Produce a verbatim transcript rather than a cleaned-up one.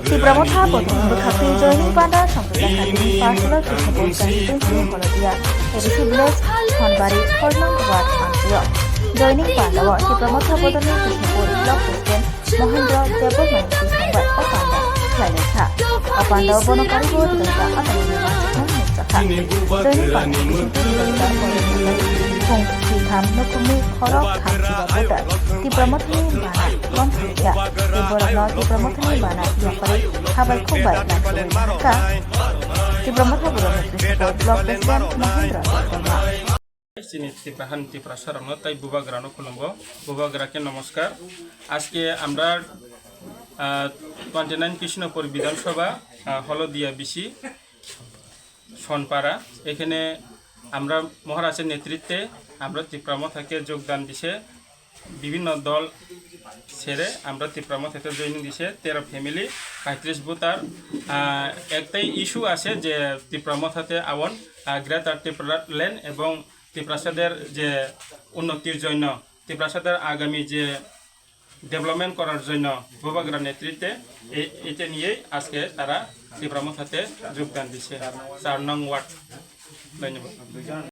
Tipra Motha Bodolni bwkhaktwi joining panda Songkha Jakhani Parsalat Krishnapur constituency Holodia A D C village Sonbari four nong ward Amchio. Joining panda o Tipra Motha Bodolni Krishnapur block president Mohendra Debbarma ni bisingbai o panda khlailaikha. O panda o bono karigo Tipra Motha ni manjakmung nukjakha. Joining panda ni bisingtwi Tipra Motha ni khung thwitham nukhungni khorok thamchiba voter Tipra Mothani bana lom thangkha. Tei borokno Tipra Mothani bana yakarwi habai khukbai naikolwi nangkha. Tipra Motha Borok Krishnapur Block President Mohendra Debbarma. Chini Tipra hani Tiprasarokno tei Bubagrano khulumgo. Bubagra khe namaskar. আজকে আমরা, আহ, twenty nine Krishnapur বিধানসভা, আহ, হলদিয়া বিসি সনপাড়া, এখানে আমরা মহারাজের নেতৃত্বে আমরা তিপ্রা মথাকে যোগদান দিছে। বিভিন্ন দল ছেড়ে আমরা তিপ্রা মথাতে জয়েনিং দিছে তেরো ফ্যামিলি, পঁয়ত্রিশ ভোটার। আহ, একটাই ইস্যু আছে যে তিপ্রা মথাতে আওয়ান, আহ, গ্রেটার ত্রিপুরা ল্যান্ড এবং তিপ্রাসাদের যে উন্নতির জন্য, তিপ্রাসাদের আগামী যে ডেভেলপমেন্ট করার জন্য বুবাগ্রা নেতৃত্বে এ-, এটা নিয়েই আজকে তারা তিপ্রা মথাতে যোগদান দিছে। চার নং ওয়ার্ড। ধন্যবাদ।